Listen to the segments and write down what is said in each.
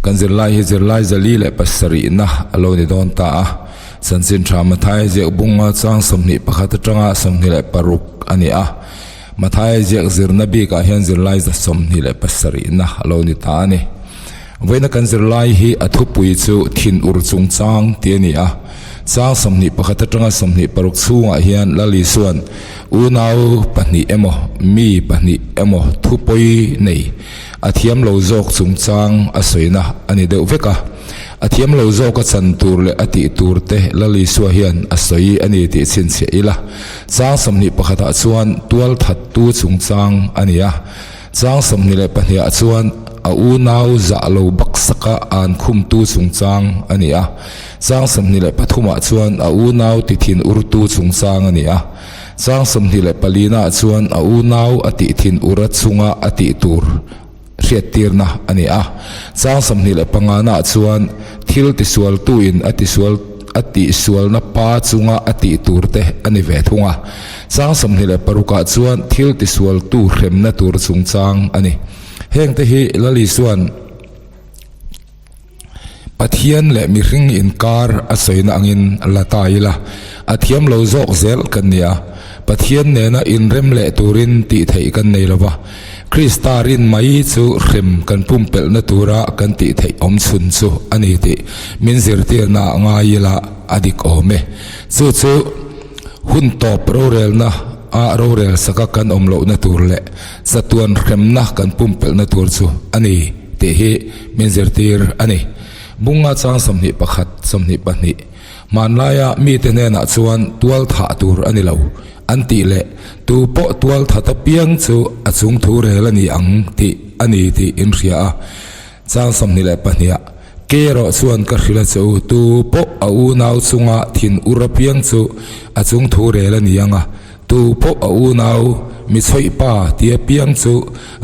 Kan zirlai hi zirlai 407na a lo ni dawn ta a. Chanchin tha Mathaia ziak bunga chang 21 atanga 26 a ni a. Mathaia ziak zirna bikah hian zirlai 27na a lo ni ta a ni. Vawiina kan zirlai hi a thupui chu thinur chungchang tih a ni a. Chang 21 atanga 26 chhungah hian Lal Isua'n unau pahnih emaw mi pahnih emaw thupawi nei a thiam lo zawk chungchang a sawina a ni deuh vek a. A thiam lo zawk a chan tur leh a tih tur te Lal Isua hian a sawi a ni tih chhinchhiah ila. Chang 21 ah chuan tual thattu chungchang a ni a. Chang 22 ah chuan a unau zah lo baksaka an khumtu chungchang a ni a. Chang 23 ah chuan a unau tithin urtu chungchang a ni a. Chang 24 na ah chuan a unau a tihthin ura chunga a tih tur hriattirna a ni a. Chang 25 na ah chuan thil tisualtuin a tisual a tihsualna pa chunga a tih tur te a ni ve thung a. Chang 26 ah chuan thil tisualtu hremna tur chungchang a ni. Hengte hi Lal Isua'n Pathian leh mihring inkar a sawina angin la ta ila, a thiam lo zawk zel kan ni a. Pathian nena inrem leh turin tih theih kan nei lo va, Krista rin mai chu hrem kan pumpelhna tura kan tih theih awm chhun chu a ni tih min zirtirna ah ngai ila a dik awm e. Chu chu hun tawp rorelna a rorel saka kan awm lohna tur leh chatuan hremna kan pumpelhna tur chu a ni. Tih hi min zirtir a ni. Bunga chang 21, 22, Hmanlaia mite hnenah chuan tual thah tur a ni lo an tih leh tu pawh tual that apiang chu a chung thu rel a ni ang tih a ni tih in hria a. Chang 22 ah, Ke erawh chuan ka hrilh a che u, tu pawh a unau chunga thin ur apiang chu a chung thu rel a ni ang a, Tu pawh a unau mi chhawih pa ti apiang chu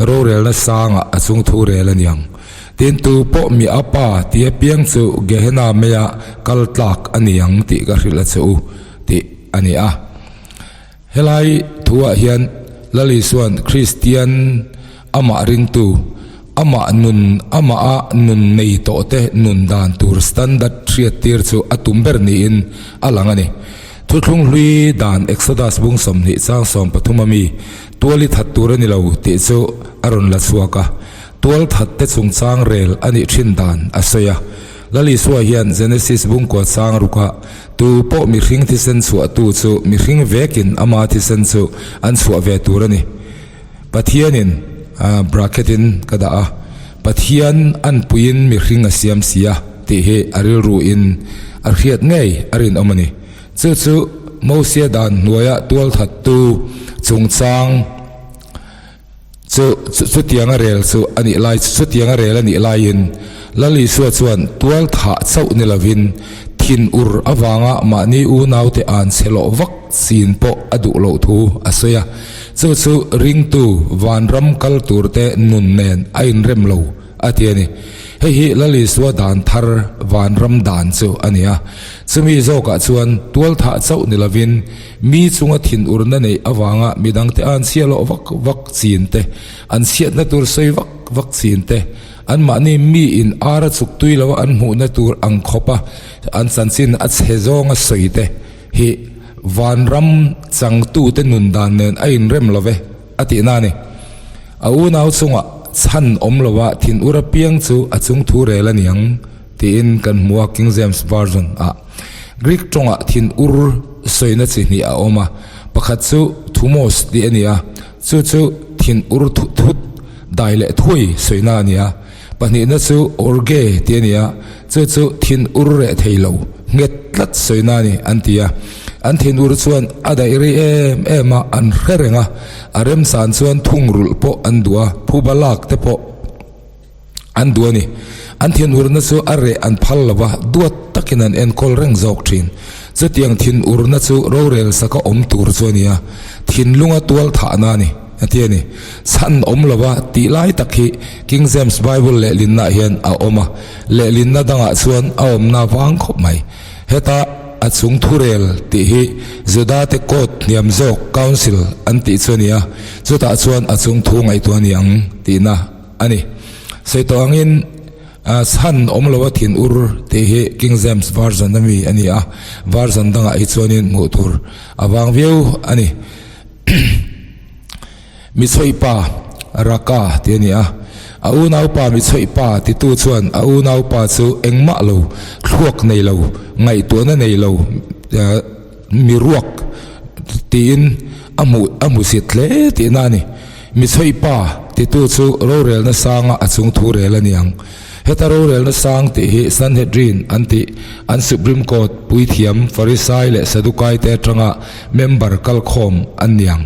rorelna sangah a chung thu rel a niang. Tin, tu pawh mi a pa ti apiang chu Gehenna meia kal tlak a niang tih ka hrilh a che u tih a ni a. Helai thuah hian Lal Isua'n Kristian amah ringtu, amah nun, amaha nun nei tawhte nun dan tur standard hriattir chu a tum ber niin a lang a ni. Thuthlung hlui dan Exodus bung 20 chang 13 a mi tual i that tur a ni lo tih chu a rawn la chhuak a, tual that te chungchang rel a nih thin dan a sawi a. Lal Isua hian Genesis bung kua chang ruka tu pawh mihring thisen chhuahtu chu mihring vekin ama thisen chu an chhuah ve tur a ni. Pathianin bracket in ka dah a, Pathian anpuiin mihring a siam si a tih hi a rilru in a hriat ngei a rinawm a ni. Chu chu Mosia dan hnuaia tualthattu chungchang chu chutianga rel chu a nih lai chutianga rel a nih laiin Lal Isua chuan tualthah chauh ni lovin thinur avanga mahni unaute an chhe lawh vak chin pawh a duh loh thu a sawi a. Chu chu ringtu vanram kal turte nun nen a inrem lo a ti a ni. Hei hi Lal Isua dan thar vanram dan chu a ni a. Chumi zawkah chuan tualthah chauh ni lovin mi chunga thinurna neih avanga midangte an chhia lawh vak vak chin te, an chhiatna tur sawi vak vak chin te, anmahni mi in ar a chuk tui loa an hmuhna tur ang khawpa an chanchin a chhe zawnga sawi te hi Vanram changtute nun dan nen a inrem lo ve a tihna a ni. A unau chungah chhan awm loa thinur apiang chu a chung thu rel a niang tiin kan hmu a King James Version ah. Greek tawngah thinur sawina chi hnih a awm a, pakhat chu thumos tih a ni a, chu chu thinur thut dai leh thui sawina a ni a. Pahnihna chu orge tih a ni a, chu chu thinur reh thei lo, nghet tlat sawina a ni an ti a. An thinur chuan a daih rei em em a, an hre reng a, a remsan chuan thungrulh pawh an duh a, phuba lak te pawh an duh a ni. An thinurna chu a reh an phal lo va, duat takin an enkawl reng zawk thin. Chutiang thinurna chu rorel saka awm tur chu a ni a, thinlunga tual thahna a ni. A ti a ni. Chhan awm lova tih lai tak hi King James Bible lehlinnaah hian a awm a, lehlinna dangah chuan a awmna vang khawp mai. Heta a chung thurel tih hi Judate court hniam zawk council an tih chu a ni a, chutah chuan a chung thu ngaihtuah a ni ang tihna a ni. Sawi tawh angin. Chhan awm lo a thin ur tih hi King James Version a mi a ni a, version dangah hi chuanin hmuh tur a vang viau a ni. Michhawipa, Raka tih a ni a, a unaupa Michhawipa titu chuan a unaupa chu engmah lo, thluak nei lo, ngaihtuahna nei lo, Mi ruak tiin a hmuh a hmusit hle tihna a ni. Mi chhawih pa titu chu rorelna sanga a chung thu rel a ni ang. Heta rorelna sang tih hi Sanhedrin an tih an Supreme Court puithiam Farisai leh Sadukai te atanga member kalkhawm an ni ang.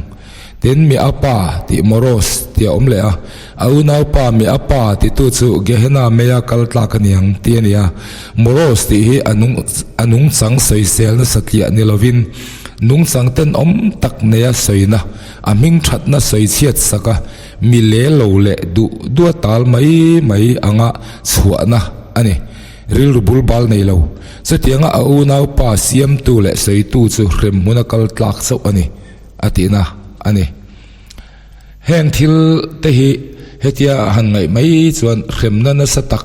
Tin, mi a pa tih Moros tih a awm leh a, a unaupa mi a pa titu chu Gehenna meia kal tlak a ni ang tih a ni a. Moros tih hi a nung a nungchang sawiselna satliah ni lovin nungchang tenawm tak neia sawina, a hming thatna sawi chhiat sak a, mi le lo leh duh duh a tal mai mai anga chhuahna a ni. Rilru bul bal nei lo. Chutianga a unaupa siamtu leh sawitu chu hremhmuna kal tlak chauh a ni. a tihna a ni. Heng thil te hi hetia han ngaih mai chuan hremna nasa tak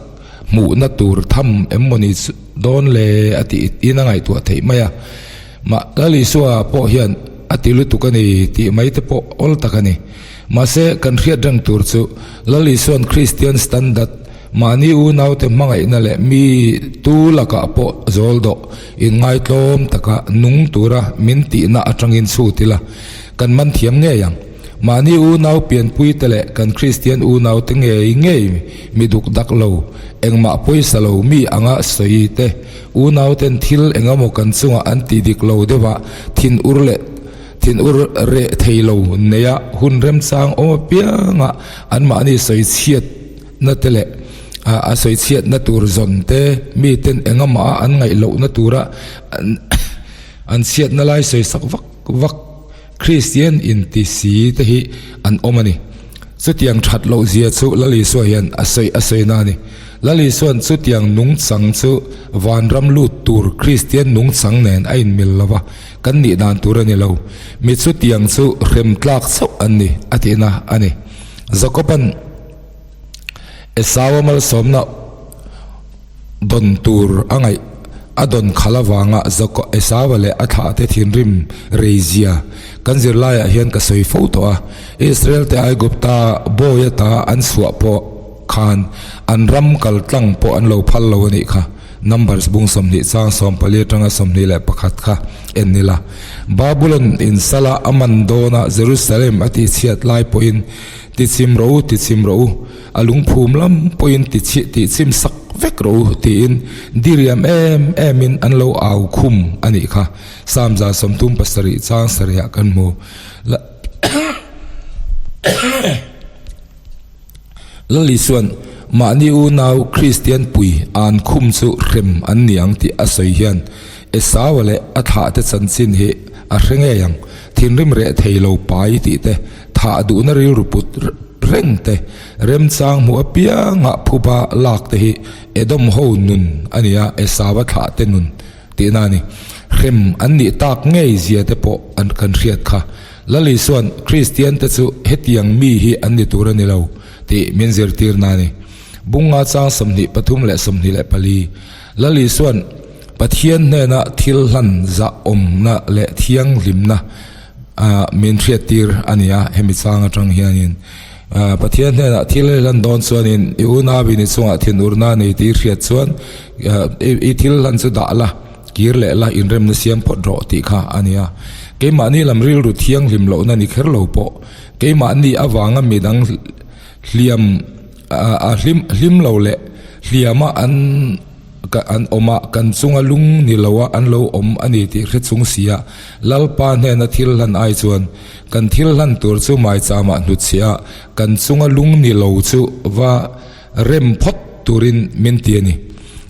hmuhna tur tham em mawni dawn le a tih in a ngaihtuah theih mai a. Mah Lal Isua pawh hian a ti lutuk a ni tih mai te pawh awl tak a ni. Mahse kan hriat reng tur chu Lal Isua'n Kristian standard Mahni unaute hmangaihna leh mi tu lakah pawh zawl dawh inngaitlawm taka nung tura min tihna atangin chhut ila, kan man thiam ngei ang. Mahni unau pianpuite leh kan Kristian unaute ngei ngei mi duk dak lo, engmah pawisa lo mi anga sawi te, unauten thil engemaw kan chungah an ti dik lo deuhah thinur leh thinur reh thei lo neia hun remchang awm apianga anmahni sawi chhiat na te leh a sawi chhiatna tur zawn te miten engamaha an ngaih lohna tura an chhiatna lai sawi sak vak vak Kristian inti si te hi an awm a ni. Chutiang that loh zia chu Lal Isua hian a sawi a sawi na a ni. Lal Isua'n chutiang nungchang chu vanram lut tur Kristian nungchang nen a inmil lo va, kan nih dan tur a ni lo. Mi chutiang chu hrem tlak chauh an ni a tihna a ni. Jakoba'n. Esau-a malsawmna dawn tur a ngaih a dawn khalh avanga Esau-a leh a thlahte thinrim reizia kan zirlaiah hian ka sawi fo tawh a. Israel-te Aigupta bawi ata an chhuah pawh khan an ram kal tlang pawh an lo phal lo a nih kha. Numbers bung 20 chang 14 atanga 21 kha en ila. Babulon in sala a man dawna Jerusalem a tihchhiat lai pawhin Tichim rawh u, tichim rawh u, a lungphum lam pawhin tichhi tihchim sak vek rawh u tiin diriam em emin an lo au khum a nih kha. Psalm 37 chang sarihah kan hmu. Lal Isua'n mahni unau Kristian pui an khum chu hrem an ni ang tih a sawi hian Esau-a leh a thlahte chanchin hi a hre ngei ang. Thinrim reh thei lo pai tih te, Thah duhna rilru put reng te, remchang hmuh apianga phuba lak te hi Edom ho nun a ni a, Esau-a thlah te nun tihna a ni. Hrem an nih tak ngei zia te pawh an kan hriat kha. Lal Isua'n Kristian te chu hetiang mi hi an ni tur a ni lo tih min zirtirna a ni. Bunga chang 23 leh 24 Lal Isua'n Pathian hnena thil hlan zahawmna leh thianghlimna Ah min hriattir a ni a, hemi chang atang hianin ah Pathian hnenah thil i hlan dawn chuanin i unauin i chungah thinurna a nei tih i hriat chuan ah i thil hlan chu dah la, kir leh la, inremna siam phawt rawh tih kha a ni a. Keimahni lam rilru thianghlim lohna ni kher lo pawh keimahni avanga midang hliam ah hlim hlim lo leh hliama an Ka an awm a, kan chunga lung ni lo a an lo awm a ni tih hre chung si a, Lalpa hnena thil hlan ai chuan kan thil hlan tur chu maichama hnutchhiah a, kan chunga lung ni lo chu va rem phawt turin min ti a ni.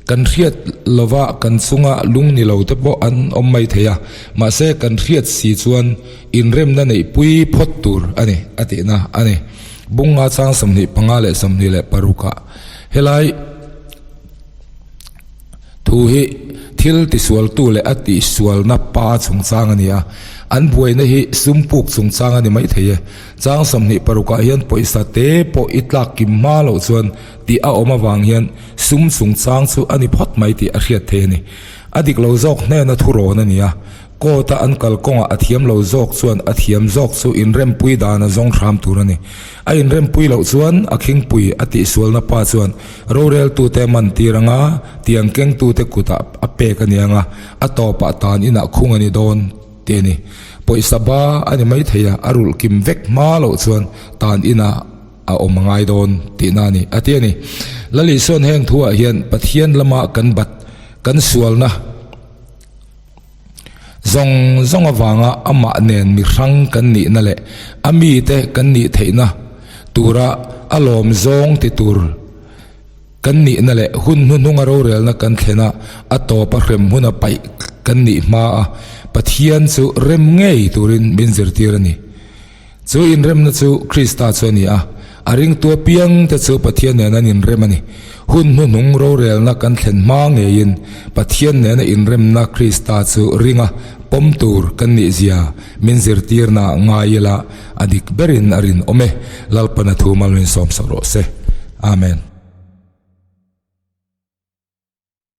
Kan hriat lova kan chunga lung ni lo te pawh an awm mai thei a, mahse kan hriat si chuan inremna neihpui phawt tur a ni a tihna a ni. Bunga chang 25 leh 26 ah helai. Thu hi thil tisualtu leh a tihsualna pa chungchang a ni a. An buaina hi sum puk chungchang a ni maithei e. Chang 20 parukah hian pawisa te pawh i tlak kim hma loh chuan tih a awm avang hian sum chungchang chu a ni phawt mai tih a hriat thei a ni. A dik lo zawk hnena thurawn a ni a. Court-a an kal kawngah a thiam lo zawk chuan a thiam zawk chu inrempui dan a zawng hram tur a ni. A inrempui loh chuan a khingpui a tihsualna pa chuan roreltute a man tir ang a, tiang kengtute kutah a pek a ni ang a, a tawpah tan inah khung a ni dawn tih a ni. Pawisa ba a ni maithei a, a rulh kim vek hma loh chuan tan inah a awm a ngai dawn tihna a ni, a ti a ni. Lal Isua'n heng thuah hian Pathian lama kan bat, kan sualna, Zawng zawng avanga amah nen mi hrang kan nihna leh a mite kan nih theihna tura a lawm zawng ti tur kan nihna leh hun hnuhnunga rorelna kan thlena a tawpa hrem huna paih kan nih hmaa Pathian chu rem ngei turin min zirtir a ni. Chu inremna chu Krista chu a ni a, a ringtu apiangte chu Pathian nen an inrem a ni. Hun hnuhnung rorelna kan thlen hma ngeiin Pathian nena inremna Krista chu ringa pawm tur kan nihzia min zirtirna ngai ila a dik berin a rinawm e. Lalpana thu mal min sawmsak rawh se. Amen.